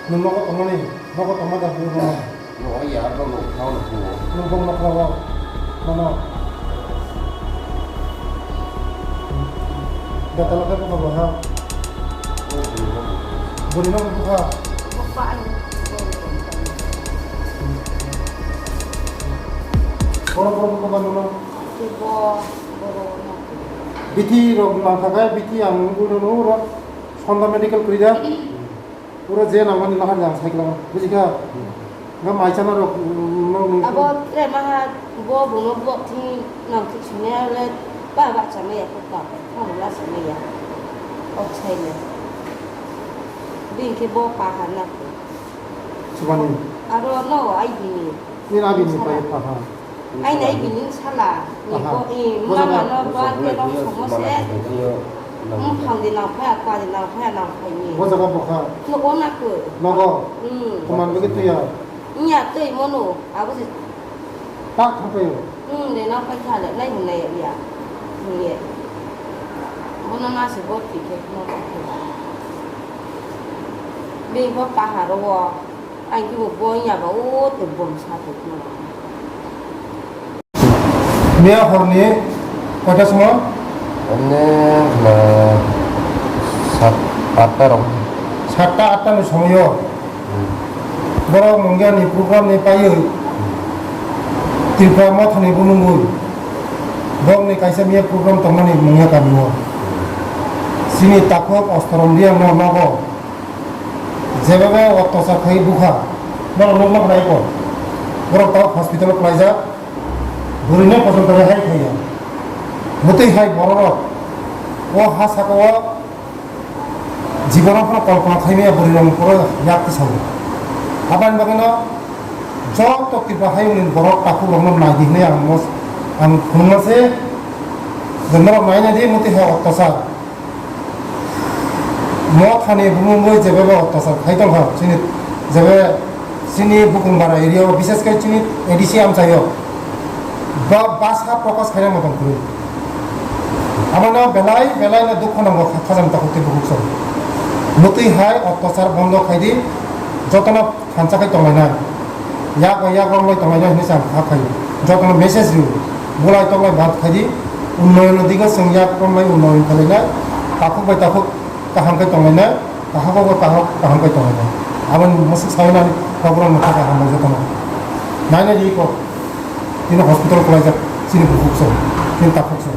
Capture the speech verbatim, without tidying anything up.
Nwng nogo tongmani, nogo tongma da phuru nono. Nogo ya, abo no khao no phuru. Nwng bong nokla o. Nono. Betala khe bokha bo ha. Buri no bokha. Bokha ano. Borok borok bokha ba nono. Bithi rok nangkha khe, bithi ang nugwi rw rw rw, Sonda medical kwrwi da. Pura je nangmani nahar jang sai kwlama, buji kha? Nga mai chana rok, mm, no, no. Abo tre maha bo bumo bo thing nang thik sumya le ba ba chamaya ko ka, ka la chamaya. Ok sai le. Bini khe bo pa ha na. Chubani. Aro no ai bini. Ni na bini pa pa ha. Ai nai bini sala, ni aha. Ko, eh, mama no ba ke rong somo se. Mphang di nang phai, akwa di nang phai, nang phai ni. Bo jaga bokha. No ona ko. Nogo. Hmm. Kuman bagi tuya. Nya tei mono, abo se. Pak thapayo. Hmm, de nang phai kha le, nai hwnai ya. Ni. Bono na se bo ti ke no. Be bo paharo wo. Ang khe bo boya ba o te bom sa te khna. Miya horni koita somo? Ene khna sat atta rok. Satta atta ni somoyo. Hmm. Borok mungya ni program ni paiwi Tripura Motha ni bumungwi. Borok ni kaisa miya program tongmani mungya kami o. Chini takhuk Ostorom Reang no nogo. Jebebe ottachar khai bukha, norok nukma khnai ko. Borok tabuk hospital o kwlaijak, bwrwino kochom tongwi hai khaiya. Mwtwi hai bororok o ha saka o jibono phano kolpona khaimaya bwrwirokni phoro yak tisago. Aboni bagwino joto Tripura hayungni borok takhukrokno nai di hwnwi ang mos-, ang phunukma se je norok nai nai di mwtwi hai ottachar. Mothani bumungwi jebebe ottachar khai tongkha, chini jebe chini Bukumbara area o, bishes khe chini A D C amchaio ba, basa Prakash khairang motong kwrwi. Abono belai, belai no dukho nango kha-, khajang takhuk tei bukhuk song. Mwtwi hai ottachar bondo khai di, jotono thansa khai tonglainai, yak bai yak romlai tonglainai hwnwi se ang kha khaio. Jotono message rio, bulai tonglai bad khai di, unnoyonno digo chwng yak romlai unnoyon khlainai, takhuk bai takhuk kaham khe tonglainai, takhuk bai takhuk kaham khe tonglainai. Aboni mwswk sawi nani kok rok mwthakha hambai jotono. Nainai di kok, tini hospital kwlaijak chini bukhuk se, chini takhuk se.